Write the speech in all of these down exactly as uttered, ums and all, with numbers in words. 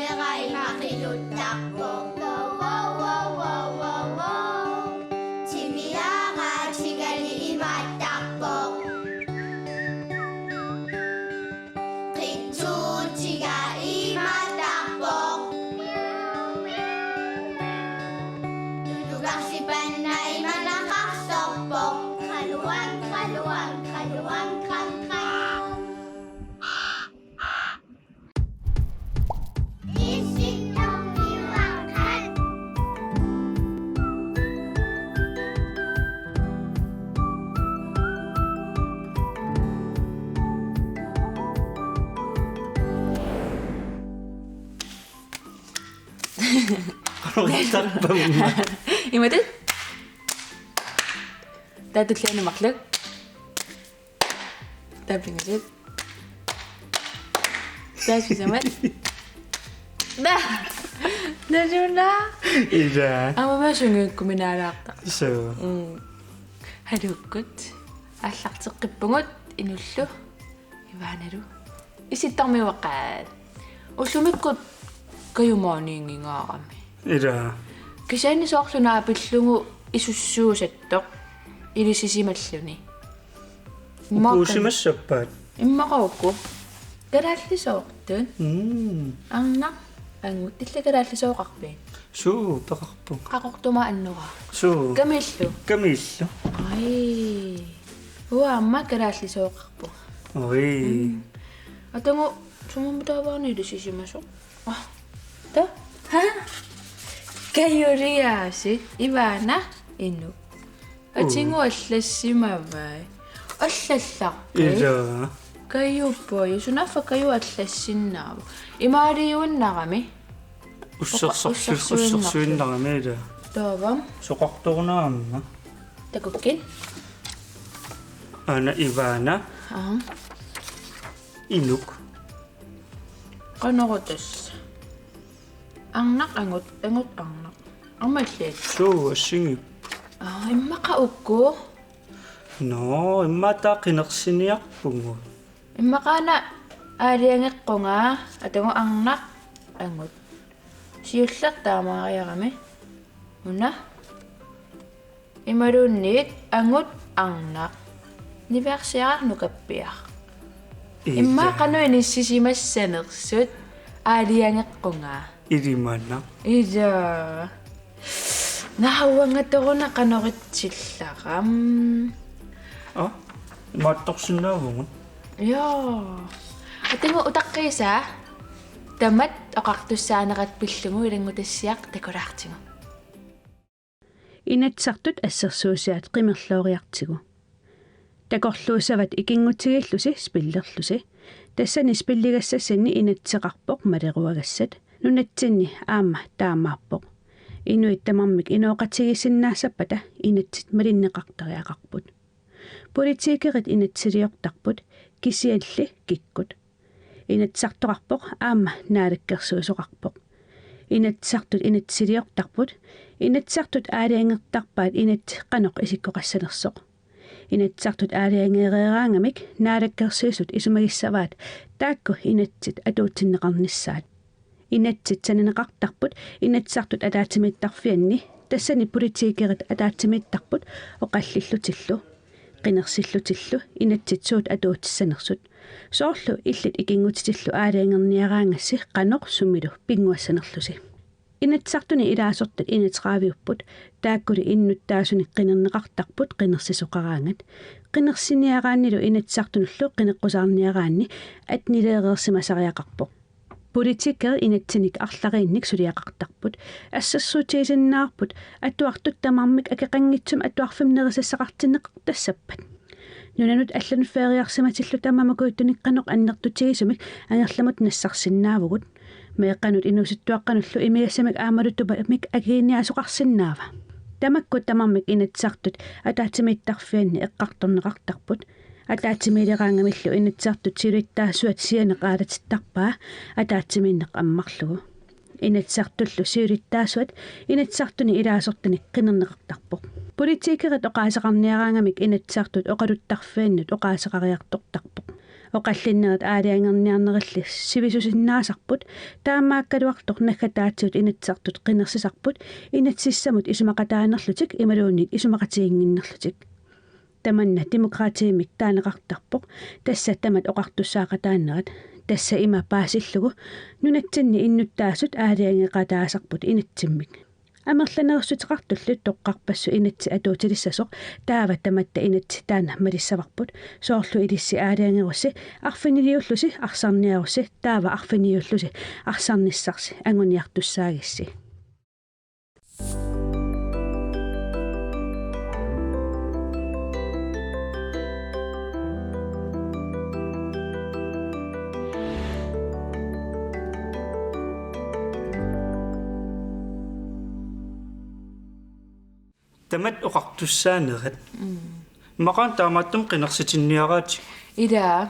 Qeqqani maqiluttarpoq. Timiaraatigali imaattarpoq. Qitsuutiga imaattarpoq. Tutukarsipanna imanaqarsorpoq. Qaluan, qaluan, qaluan, qan, qan. Imatut? Taava tulliani marluk. Taava pingasut. Taava sisamat. Naa. Nalunaaq. Ila. Aamma sungiukkuminaalaarta. Suu. Mm. Haluukkut. Aallarteqqippugut Inullu. Ivaanalu. Isittarmiuaqqaat. Ullumikkut Kaju maaniinngingaarami. Ila. Kisianni soorlu naapillugu isussuusattoq ilisisimalluni. Immaqa ukuusimassappat? Immaqa uku. Kalaallisoortut. Mm. Arnaq angut. Illit kalaallisooqarpit? Suu, peqarpunga. Qaqortumaa annoraa. Suu. Kamiillu? Kamiillu. Ai. Uanga aamma kalaallisooqarpunga. Oi. Mm. Atagu sumut taavaana ilisisimasoq. Ah. Taava? Ha? Kajuliaasiit Ivaana Inuk. Uu. Atigu allassimavai. Allallarpit? Ila. Kaju poju. Sunaaffa Kaju allassinnaavoq? Imaaliuinnarami? Ussersorsu-, ussersuinnarami. Ussersuinnarami, ila. Taava? Soqartoruna aamma. Takukkit? Aana Ivaana. Aha. Inuk. Qanoq tassa? Arnaq angut, angut arnaq. Aamma illit? Suu, assingi. Aa, immaqa uku? Nå, immaqa taava qinersiniarpugut. Immaqaana aalajangeqqunga, atagu arnaq angut. Siulleq taamaariarami. Una. Imaluunniit angut arnaq. Niviarsiaraq nukappiaq. Ila. Immaqa qanoq inissisimassanersut aalajangeqqunga. Ilimanaq. Ila. Naa, uangatoruna qanoq itsillara. Aa, imaattorsinnaavugut. Joo. Atagu utaqqiisaa. Tamat oqartussaanerat pillugu ilanngutassiaq takulaartigu. Inatsisartut assersuusiat qimerlooriartigu. Takorluussavat ikinngutigiillusi spillerlusi. Tassani spilligassassinni inatsiseqarpoq maleruagassat. Nunatsinni aamma taamaappoq. Inuit tamarmik inooqatigiissinnaassappat inatsit malinneqartariaqarput. Politikerit inatsisiliortarput, kisianni kikkut. Inatsisartoqarpoq aamma naalakkersuisoqarpoq. Inatsisartut inatsisiliortarput, inatsisartut aalajangertarpaat inatsit qanoq isikkoqassanersoq. Inatsisartut aalajangereeraangamik naalakkersuisut isumagissavaat taakku inatsit atuutsinneqarnissaat. Inatsit sananeqartarput inatsisartut ataatsimiittarfianni, tassani politikerit ataatsimiittarput oqallillutillu, qinersillutillu inatsit suut atuutissanersut. Soorlu illit ikinngutitillu aalajangerniaraangassi qanoq sumilu pinnguassanerlusi. Inatsisartuni ilaasortat enogtredive-upput, taakkuli innuttaasunik qinerneqartarput qinersisoqaraangat. Qinersiniaraannilu inatsisartunullu qineqqusaarniaraanni attenileereersimasariaqarpoq. Politikerit inatsinik arlariinnik suliaqartarput. Assersuutigisinnaavarput atuartut tamarmik akeqanngitsumik atuarfimmi nerisassaqartinneqartassappat. Nunanut allanut feriarsimatillu tamarmik kujuttunik qanoq annertutigisumik angerlamut nassarsinnaavugut. Meeqqanut inuusuttuaqqanullu imigassamik aammalu tupamik akiliiniaasoqarsinnaava? Tamakku tamarmik inatsisartut ataatsimiittarfianni eqqartorneqartarput. Ataatsimiileraangamillu inatsisartut siulittaasuat sianeq aalatittarpaa ataatsimiinneq ammarlugu. Inatsisartullu siulittaasuat inatsisartuni ilaasortanik qinerneqartarpoq. Politikerit oqaaseqarniaraangamik inatsisartut oqaluttarfiannut oqaaseqariartortarpoq. Oqallinnerit aalajangerniarnerilli sivisusinnaasarput, taamaakkaluartoq naggataatigut Inatsisartut qinersisarput inatsisissamut isumaqataanerlutik imaluunniit isumaqatiginnginnerlutik. Tamanna Demokraatiimik taaneqartarpoq, tassa tamat oqartussaaqataannerat, tassa ima paasillugu nunatsinni innuttaasut aalajangeqataasarput inatsimmik. Amerlanerussuteqartullu toqqarpassuk inatsit atuutilissasoq, taava tamatta inatsit taanna malissavarput, soorlu ilissi aalajangerussi arfiniliullusi arsarniarussi, taava arfiniliullusi arsarnissarsi anguniartussaagissi. Tamat oqartussaanerat. Mm. Immaqa taamaattumik qinersitinniaraatigut. Ilaa.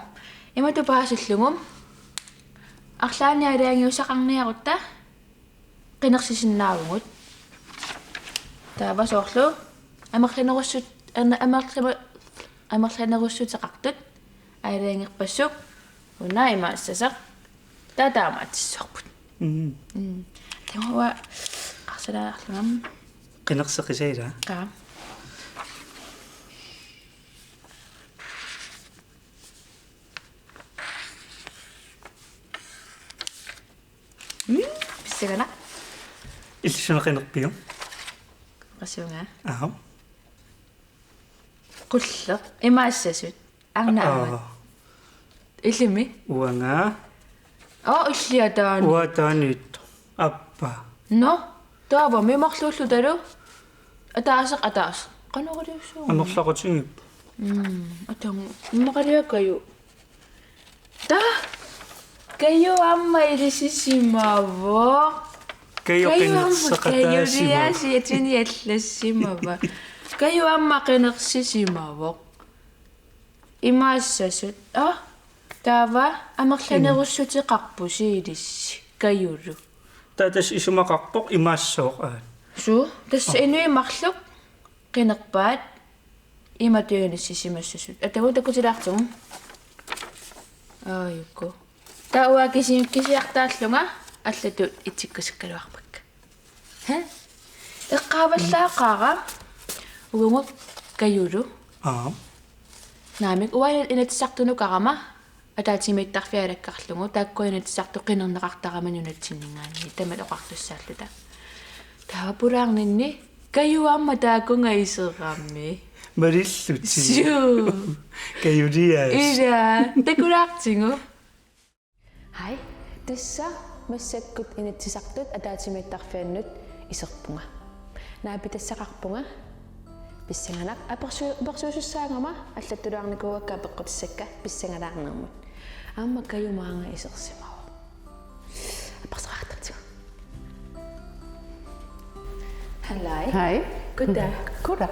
Imatut paasillugu. Arlaannik aalajangiussaqarniarutta qinersisinnaavugut. Taava soorlu amerlanerussut-, ana-, amerlama-, amerlanerussuteqartut aalajangerpassuk una imaassasoq. Taava taamaatissavarput. Mm. Mm. Taava qarsalaarlugam. Qinerseqisai ilaa? Qaa. Mm, pissanganaq. Illit suna qinerpiuk? Qasuga. Aha. Qulleq. Imaassasut. Arnaavat. Aa. Illimi? Uanga. Aa, illit ataanut. Uanga ataanut. Appa. Nå, taavami marluullutalu. Ataaseq, ataaseq. Qanoq iliussuugut? Amerlaqatigiippoq. Mm, atagu. Immaqaliakaju. Taa. Kaju aamma ilisisimavoq. Kaju Kaju aamma qinerseqataasivoq. Kajuliaasiatuni allassimavoq. Kaju aamma qinersisimavoq. Imaassasut. Aa, taava amerlanerussuteqarpusi ilissi. Kajulu. Taava tassa isumaqarpoq imaassooq aat. Suu, tassa Aa. Inuit marluk qinerpaat imatut inissisimassasut. Atagu takutilaartigu. Aajuku. Taava uanga kisi-, kisiartaallunga allatut itsikkusukkaluarpakka. Hæ? Eqqaavallaaqaara uagut Kajulu. Aa. Naamik, uanga Inatsisartunukarama ataatsimiittarfiit alakkarlugu, taakkua Inatsisartut qinerneqartarama nunatsinninngaanniit, tamat oqartussaalluta. Taava pulaarninni Kaju aamma taakunga iserami. Malillutik. Suu. Kajuliaas. Ilaa, takulaartigu. Hej, tassa massakkut Inatsisartut ataatsimiittarfiannut iserpunga. Naapitassaqarpunga. Pissanganaq. Apersu-, apersuisussaagama allattulaarnikuuakka apeqqutissakka pissangalaarnermut. Aamma Kaju maanga isersimavoq. Apersoqartartigu. Halløj. Hej. Goddag. Goddag.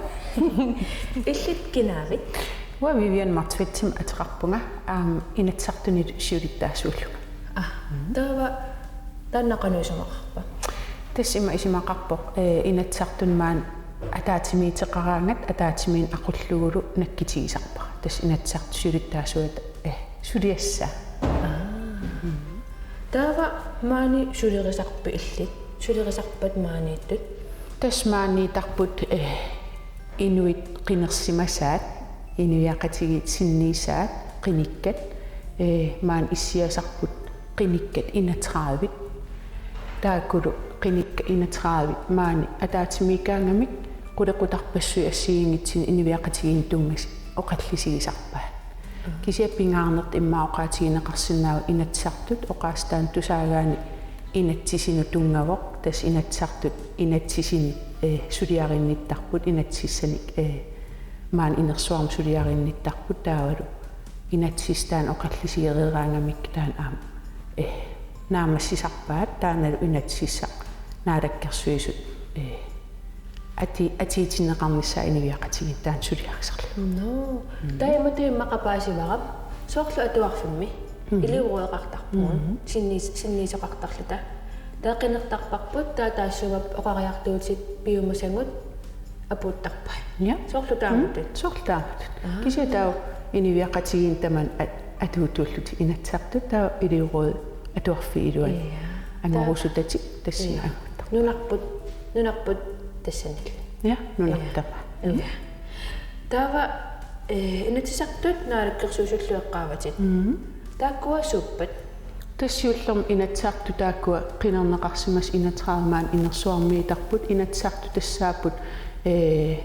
Illit kinaavit? Uanga Vivian Motzfeldtimik ateqarpunga, aamma Inatsisartuni siulittaasuullunga. Ah, taava taanna qanoq isumaqarpa? Tassa ima isumaqarpoq, eh, Inatsisartuni maani ataatsimiiteqaraangat ataatsimiinneq aqullugulu nakkutigisarpara. Tassa Inatsisartut siulittaasuata, eh, suliassaa. Aa. Mm. Taava maani sulerisarpit illit? Sulerisarpat maaniittut? Tassa maaniittarput, eh, inuit qinersimasaat, inuiaqatigiit sinniisaat, qinikkat, eh, maani issiasarput qinikkat enogtredive. Taakkulu qinikkat enogtredive maani ataatsimiikkaangamik qulequtarpassuit assigiinngitsunik inuiaqatigiinnut tunngasut oqallisigisarpaat. Kisianni pingaarnertut immaqa oqaatigineqarsinnaavoq Inatsisartut oqaaseq taanna tusaagaanni inatsisinut tunngavoq, tassa Inatsisartut inatsisinik, eh, suliarinnittarput, inatsisissanik, eh, maani inersuarmi suliarinnittarput taavalu inatsisissaq taanna oqallisigereeraangamikku taanna aamma, eh, naammassisarpaat, taannalu inatsisissaq Naalakkersuisut, eh, ati-, atiitinneqarnissaa inuiaqatigiinni taanna suliarisarlugu. Nå. Mm. Taava imatut immaqa paasivara. Soorlu atuarfimmi. Mm. Iliuuseqartarpugut. Mm. Sinniis-, sinniisoqartarluta. Taava qinertarparput, taava taassuma oqariartuutit piumasagut apuuttarpai. Ja. Soorlu taamatut. Mm. Soorlu taamatut. Aa. Kisianni taava inuiaqatigiinni tamanna at-, atuuttuullutik Inatsisartut, taava elevrådip atuarfiup iluani. Ja. Angorusutatik tassani. Ja. Anguttar. Nunarput, nunarput tassanillu. Ja, nunarput. Ja. Ja. Taava, eh, Inatsisartut naalakkersuisullu eqqaavatit. Mhm. Taakkua suuppat? Tassa siullermik Inatsisartut taakkua qinerneqarsimasut enogtredive maani inersuarmiittarput, Inatsisartut tassaapput, eh,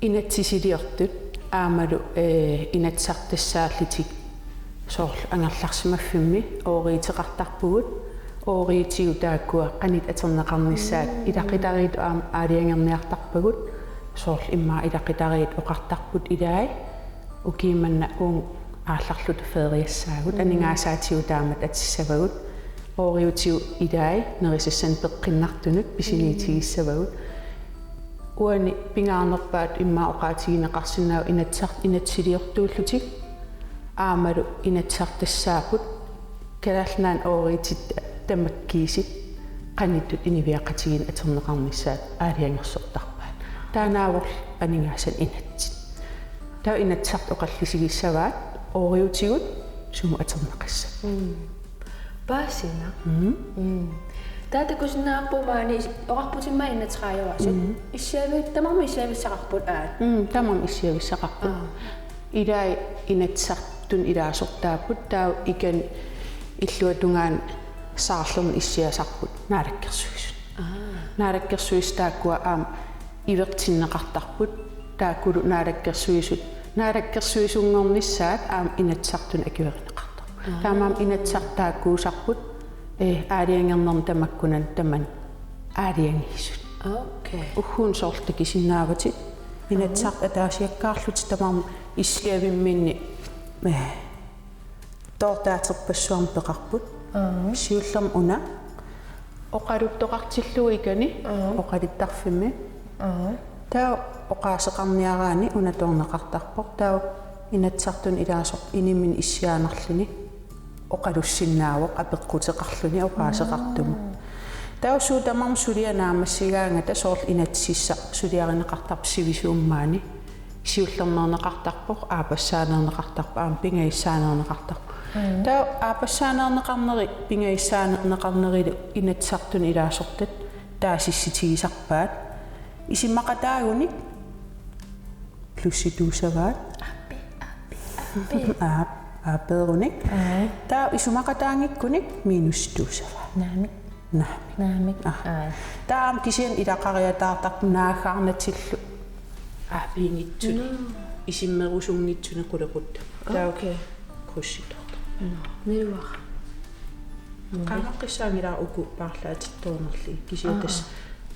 inatsisiliortut aammalu, eh, Inatsisartut tassaallutik soorlu angerlarsimaffimmi ooriuteqartarpugut, ooriutigut taakkua qanoq atorneqarnissaat ilaqutariittut aamma aalajangerniartarpagut, soorlu immaqa ilaqutariit oqartarput ilai: Ukioq manna uunga aallarluta feriassaagut, aningaasaatigut taamatut atissavagut, ooriutigut ilai nerisassanik peqqinnartunut pisiniutigissavagut. Uani pingaarnerpaatut immaqa oqaatigineqarsinnaavoq Inatsisartut inatsisiliortuullutik aammalu Inatsisartut tassaapput Kalaallit Nunaanni ooriutitta tamakkiisut qanoq ittut inuiaqatigiinnut atorneqarnissaat aalajangersortarpaat. Taannaavorlu aningaasanik inatsit. Taava Inatsisartut oqallisigissavaat ooriutigut sumut atorneqassapput. Mm. Paasinaq. Mm. Mm. Taava takusinnaavarput maani is-, oqarputit maani enogtredive-asut. Mm. Issiavi-, tamarmik issiavissaqarput, aa. Mm, tamarmik issiavissaqarput. Aa. Ilai Inatsisartuni ilaasortaapput, taava ikani illuatungaani saarlerni issiasarput Naalakkersuisut. Aa. Naalakkersuisut taakkua aamma ivertinneqartarput, taakkulu Naalakkersuisut, Naalakkersuisunngornissaat aamma Inatsisartuni akuerineqartarput. Aa. Taamaammat Inatsisartut taakkuusarput, eh, aalajangernerni tamakkunani tamanut aalajangiisut. Okay. Ugguuna soorlu takusinnaavatit. Inatsisartut ataasiakkaarlutik tamarmik issiavimminni, eh, toortaaterpassuarnik peqarput. Aa. Siullermik una oqaluttoqartillugu ikani. Aa. Oqaluttarfimmi. Aa. Taava oqaaseqarniaraanni una toorneqartarpoq. Taava Inatsisartuni ilaasortaq inimini issiaannarluni oqalussinnaavoq apeqquteqarluni oqaaseqartumut. Aa. Taava suut tamarmik suliaq naammassigaangata soorlu inatsisissaq suliarineqartarpoq sivisuumik maani. Siullermeerneqartarpoq, aappassaaneerneqartarpoq, aamma pingajussaaneerneqartarpoq. Mm. Taava aappassaaneerneqarneri, pingajussaaneerneqarnerilu Inatsisartuni ilaasortat taasissutigisarpaat. Isumaqataagunik plussituussavaat. Aappi, aappi, aappi. Aap-, aappeerunik. Aa. Taava isumaqataanngikkunik minussituussavaat. Naamik. Naamik. Naamik. Aa. Aa. Taava kisianni ilaqariataartarpoq naaggaarnatillu aappiinngitsunik. Mm. Isummerusunngitsunik qulequttamut. Taava, okay, krydsittoq. Nå, naluara. Qaangeqqissaanngilara uku paarlaatittoornerlugit. Kisianni, aa, tassa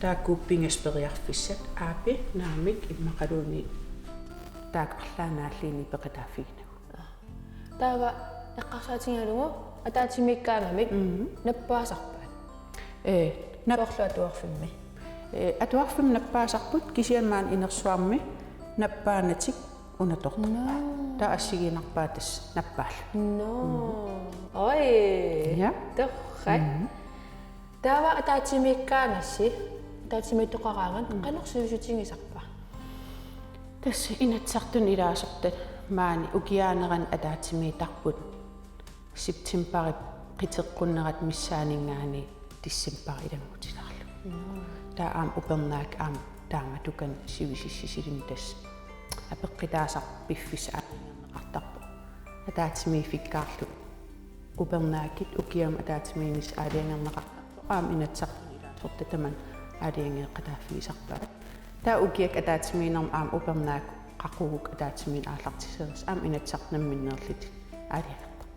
taakku pingasut periarfissat. Aappi, naamik, immaqaluunniit taakku arlaannaalluni peqataaffiginagu. Taava eqqarsaatigalugu ataatsimiikkaangamik. Mhm. Nappaasarpaat? Ee, nap-, soorlu atuarfimmi. Ee, atuarfimmi nappaasarput, kisianni maani inersuarmi nappaanatik una toortarpaat. Nå. Taava assigiinnarpaat tassa nappaalluni. Nå. Mhm. Oj. Ja. Torrak. Mhm. Taava ataatsimiikkaangassi, ataatsimiittoqaraangat, mm, qanoq sivisutigisarpa? Tassa Inatsisartuni ilaasortat maani ukiaanerani ataatsimiittarput septembarip qiteqqunnerata missaaninngaanniit decembarip ilanngutilaarlugu. Mm. Taava aamma upernaakkat aamma taamatukkanik sivisissutigalugu tassa apeqqutaasarput piffissaq aalajangerneqartarpoq. Ataatsimiiffikkaarlugu upernaakkat ukiamut ataatsimiinnissaq aalajangerneqartarpoq. Aamma Inatsisartuni ilaasortat tamanna aalajangeeqataaffigisarpaat. Taava ukiakkut ataatsimiinnermi aamma upernaakkut qaqugukkut ataatsimiinneq aallartissanersoq aamma Inatsisartut namminneerlutik aalajangertarpaat.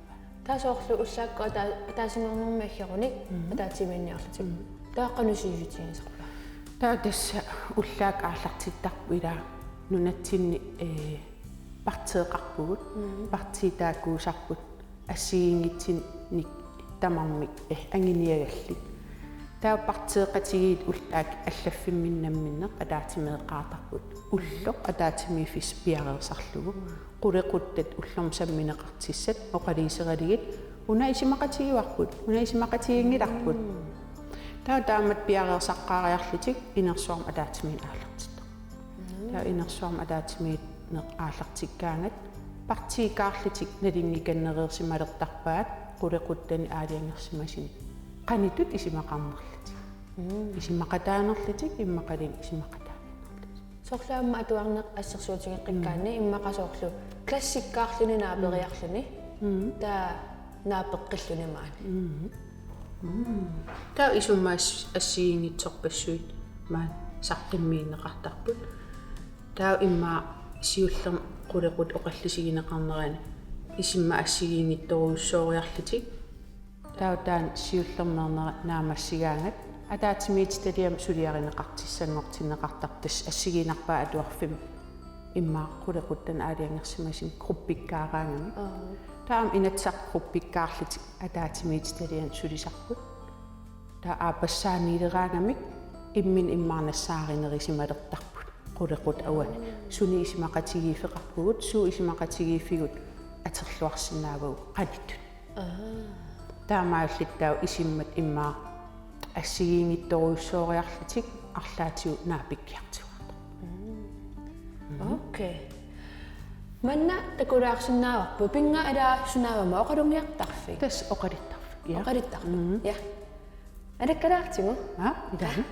Taava soorlu ullaakkut ata-, ataatsimiinnermi aggerunik, mhm, ataatsimiinniarlutik. Mhm. Taava qanoq sivisutigisarpa? Taava tassa ullaakkut aallartittarput ilaa nunatsinni, ee, partiiqarpugut. Mhm. Partiit taakkuusarput assigiinngitsunik tamarmik, eh, anguniagallit. Taava partiiqatigiit ullaakkut allaffimminni namminneq ataatsimeeqaartarput. Ulloq ataatsimiiffissaq piareersarlugu. Mm. Qulequttat ullormut sammineqartussat oqaluuseralugit: Una isumaqatigivarput, una isumaqatiginngilarput. Mm. Taava taamatut piareersaqqaariarlutik inersuarmi ataatsimiinneq aallartittarput. Mm. Taava inersuarmi ataatsimiinneq aallartikkaangat partiikaarlutik nalunngikannereersimalertarpaat qulequttani aalajangersimasunik qanittut isumaqarnerlutik. Mm. Isumaqataanerlutik immaqaluunniit isumaqataanerlutik. Soorlu aamma atuarneq assersuutigeqqikkaanni Mm. immaqa soorlu klassikkaarluni naaperiarluni. Mm. Taava naapeqqilluni maani. Mm. Mm. Taava isummat ass-, assigiinngitsorpassuit maani saqqummiunneqartarput. Taava immaqa siullermik qulequttat oqallisigineqarnerani isummat assigiinngitsorujussuoriarlutik. Taava taanna siullermeernerit naammassigaangat ataatsimiititaliami suliarineqartussanngortinneqartarpoq tassa assigiinnarpaat atuarfimmi immaqa qulequttani aalajangersimasunik gruppikkaaraangamik. Aa. Taava aamma Inatsisartut gruppikkaarlutik ataatsimiititaliani sulisarput. Taava aappassaaniileraangamik imminut immaqa nassaarinerusimalertarput qulequttat uani. Sunik isumaqatigiiffeqarpugut, suut isumaqatigiiffigut atorluarsinnaavagut qanittut. Aa. Taamaalillutik taava isummat immaqa assigiinngitsorujussuoriarlutik arlaatigut naapikkiartuaartarput. Mm. Mm. Okay. Manna takulaarsinnaavarput, pinga ila sunaavama, oqalugiartarfik? Tassa oqaluttarfik, ja. Oqaluttarfik, Mm. ja. Alakkalaartigu? Aa, ilaana.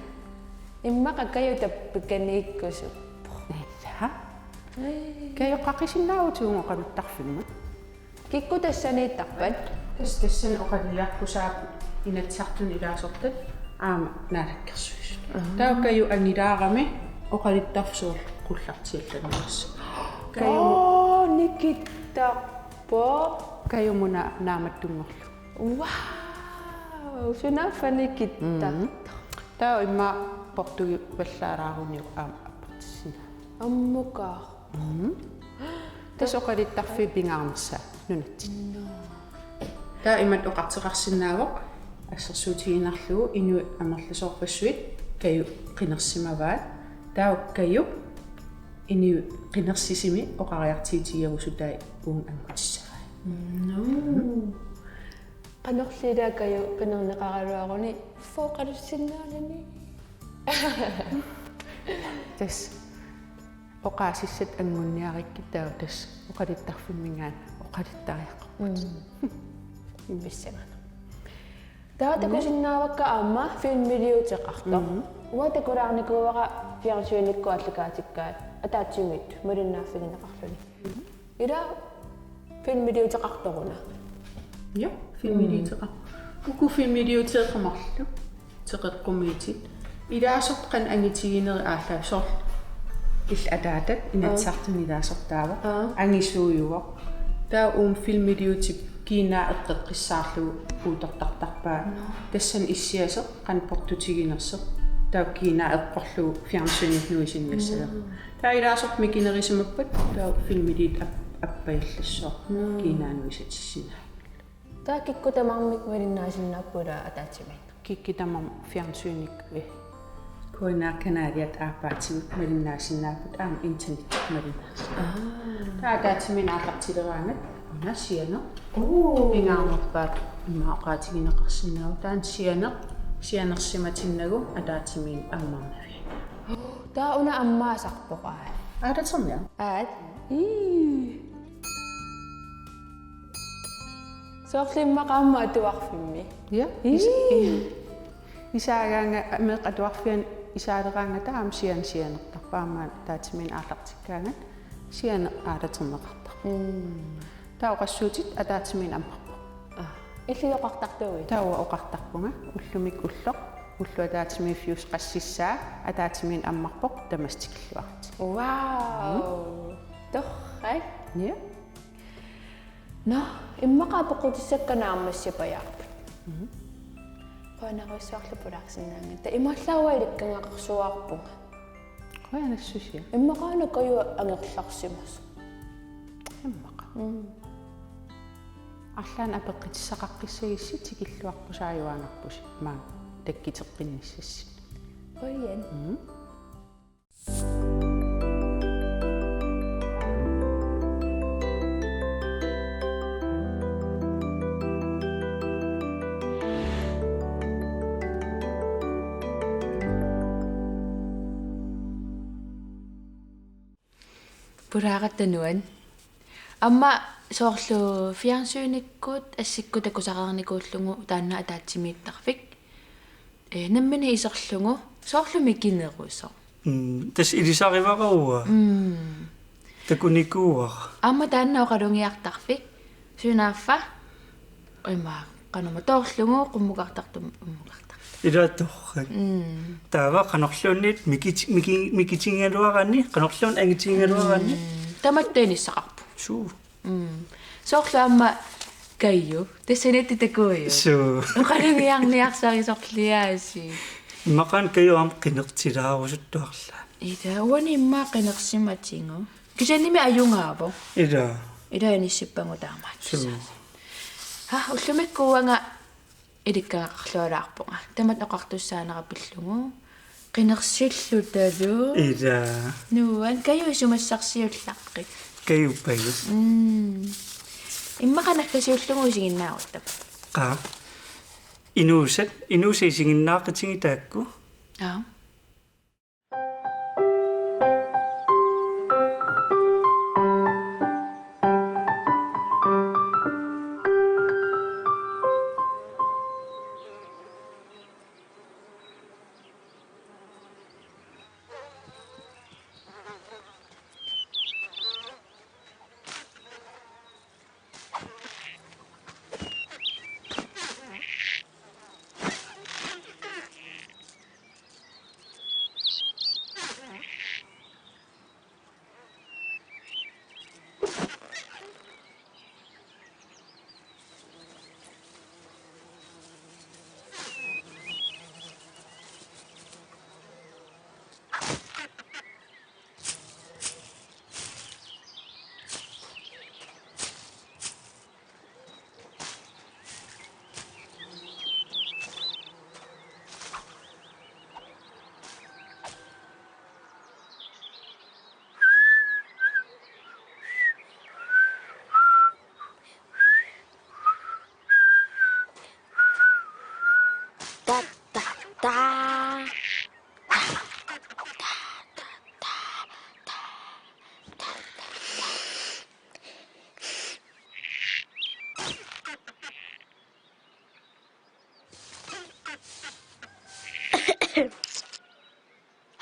Immaqa Kaju tappikaniikkusuppoq. Ila. Ai. Kaju qaqisinnaavugut oqaluttarfimmi. Kikkut tassaniittarpat? Tassa tassani oqalugiarput, saapput Inatsisartuni ilaasortat aamma Naalakkersuisut. Aa. Taava Kaju angilaarami oqaluttarfik soorlu qullartiallannersoq. Kaju Oo, nikittarpoq. Kaju-muna naammattunngorlugu. Wow, sunaaffa nikittartoq. Mm. Taava immaqa portugivallaalaaruniuk aamma appartissinaa. Ammukaaq. Mm. Tassa oqaluttarfiit pingaarnersaat nunatsinni. Nå. Taava imatut oqartoqarsinnaavoq assersuutigiinnarlugu inuit amerlasoorpassuit Kaju qinersimavaat. Taava Kaju inuit qinersisumi oqariartuutigiarusutai uunga anngutissavai. Nå. Qanorli ila Kaju qinerneqaraluaruni fooqalussinnaanani. Tassa oqaasissat anguniarikkit taava tassa oqaluttarfimminngaanniit oqaluttariaqarput. Mm. Pissanganaq. Taava takusinnaavakka aamma filmiliuteqartoq. Mm. Uanga takulaarnikuuara fjernsynikkut aallakaatikkaat ataatsimiittut malinnaaffigineqarluni. Mm. Ila filmiliuteqartoruna. Ja, filmiliuteqar-. Mm. Uku filmiliuteqarmarlu. Teqeqqumiitit. Ilaasortat qanoq angitiginerit aallaavigaluarput. Illit ataatat Inatsisartuni ilaasortaavoq. Aa. Angisuujuvoq. Taava uuma filmiliutip kiinaa eqqeqqissaarlugu puutortartarpaa. Nå. Tassani issiasoq qanoq portutiginersoq. Taava kiinaa eqqorlugu fjernsynikkut nuisinnassasoq. Nå. Taava ilaasortat mikinerusimappat taava filmiliutit ap-, appajallassaaq. Nå. Kiinaa nuisatissinnaanngillat. Taava kikkut tamarmik malinnaasinnaappat ila ataatsimiinneq? Kikkut tamarmik fjernsynikkut, eh. K N R-kanaliat aappaatigut malinnaasinnaappat aamma internettikkut malinnaasinnaappat. Aa. Taava ataatsimiinneq aallartileraangat una sianeq. Oo. Pingaarnerpaatut immaqa oqaatigineqarsinnaavoq. Taanna sianeq, sianersimatinnagu ataatsimiinneq ammarnavianngilaq. Taava una ammaasarpoq aat. Aalaterniaq? Aat. Ii. Soorlu immaqa aamma atuarfimmi. Ja. Ii. Is-, ii. Isaagaanga meeqqat atuarfianni isaaleraangata aamma sianeq sianertarpoq, aamma ataatsimiinneq aallartikkaangat sianeq aalaterneqartarpoq. Mm. Taava oqassuutit ataatsimiinneq ammarpoq. Aa. Illit oqartartuuit? Taava oqartarpunga ullumikkut ulloq, ulloq ataatsimiiffiusoq qassissaa, ataatsimiinneq ammarpoq tamassi tikilluaritsi. Wow. Mm. Torrak. Ja. Nå, immaqa apeqqutissakka naammassipajaarput. Mhm. Qujanarujussuarlu pulaarsinnaanngitsoq. Taava imaallaat ilikkagaqarsuarpunga. Qujanassusia. Immaqaana Kaju angerlarsimasoq. Immaqa. Mm. Arlaannik apeqqutissaqaqqissagissi tikilluarpusaajuaannarpusi maanga takkuteqqinnissassinnut. Qujan. Mm. Pulaaratta nuann'. Aamma soorlu fjernsynikkut assikkut takusaqarnikuullugu taanna ataatsimiittarfik. Ee, nammineq iserlugu soorlu mikinerusoq. Mm, tassa ilisarivara uanga. Mm. Takunikuuara. Aamma taanna oqalugiartarfik. Sunaaffa. Ima qanormaa toorlugu qummukartartumik ummukartartumik. Ilaa torrak. Mm. Taava qanorluunniit mikit-, miki-, mikitigigaluarani, qanorluunniit angitigigaluarani. Mm. Tamatta inissaqarpoq. Suu. Mm. Soorlu aamma Kaju. Tassaniittut takujuit. Suu. Oqalugiarniarsarisorliaasi. Immaqa Kaju aamma qinersilaarusuttuarluni. Ilaa, uani immaqa qinersimatigu. Kisiannimi ajugaavoq. Ilaa. Ilaa inissippagu taamaattussaasoq. Suu. Ha, ullumikkut uanga ilikkagaqarlualaarpunga. Tamatta oqartussaanera pillugu. Qinersillutalu. Ilaa. Nuann-, Kaju isumassarsiullaqqit. Kaju pajus. Mm. Immaqa naggasiullugu isiginnaaruttap. Qaa. Inuusat, inuusat isiginnaaqqitigit taakku. Aa.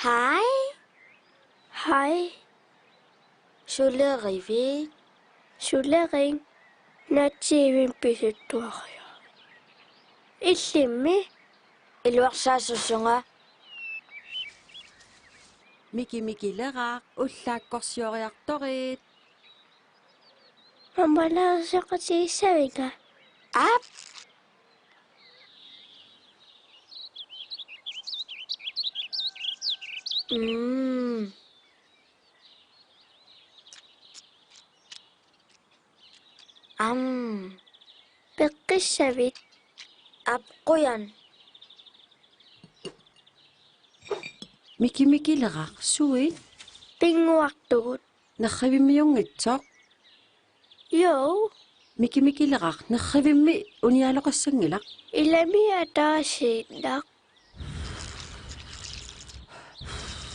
Hej. Hej. Sulerivit? Sulerin. Naatsiivimmi pisuttuariarlugu. Illimmi? Iluarsaassusunga. Miki Mikileraq, ullaakkorsioriartorit. Aamma laarsoqatigissavinga? Aap. Mm. Am. Peqqissavit? Aap, qujan. Miki Mikileraq, suit? Pinnguartugut. Nerrivimmiunngitsoq? Jo. Miki Mikileraq, nerrivimmi uniaaloqassanngilaq? Ilami ataasiinnaq.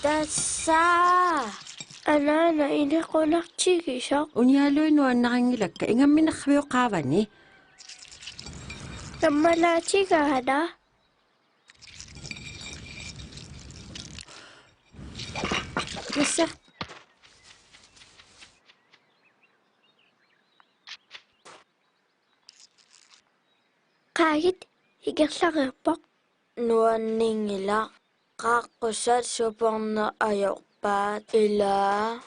Tassa. Anaana inequnartigisoq. Unialuit nuannarinngilakka, ingammik nerrivioqaavani. Kammalaatigaana. Tassa. Qaagit, ingerlareerpoq. Nuanninngilaq, qaaqqusat suporneq ajorpaat ilaa.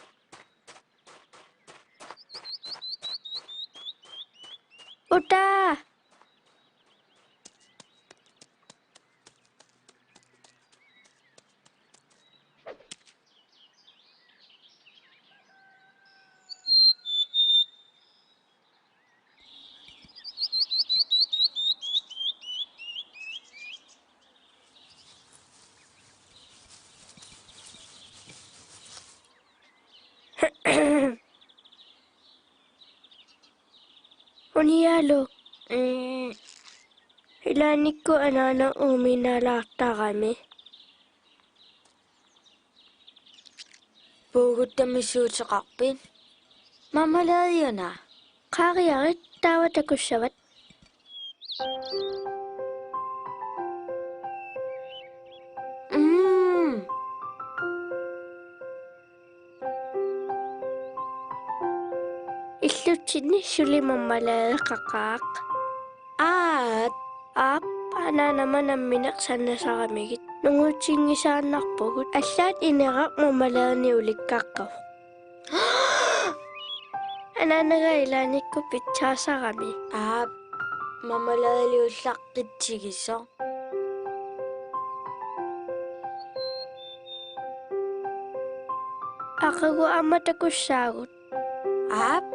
Utaa! Unialuk. Mm. Ilaannikkut anaana uuminaalaartarami. Puuguttamisuuteqarpit? Marmeladeuuna. Qaariarit taava takussavat. Mm. Illutsinni suli marmeladep qaqaaq. Aap. Aap, anaanama nammineq sannasaramigit. Nungutsinngisaannarpugut. Allaat ineraq marmeladeni ulikkaqqavoq. Anaanaga ilaannikkut pitsaasarami. Aap, marmeladeli ullaqqitsigisoq. Aqagu aamma takussaagut. Aap,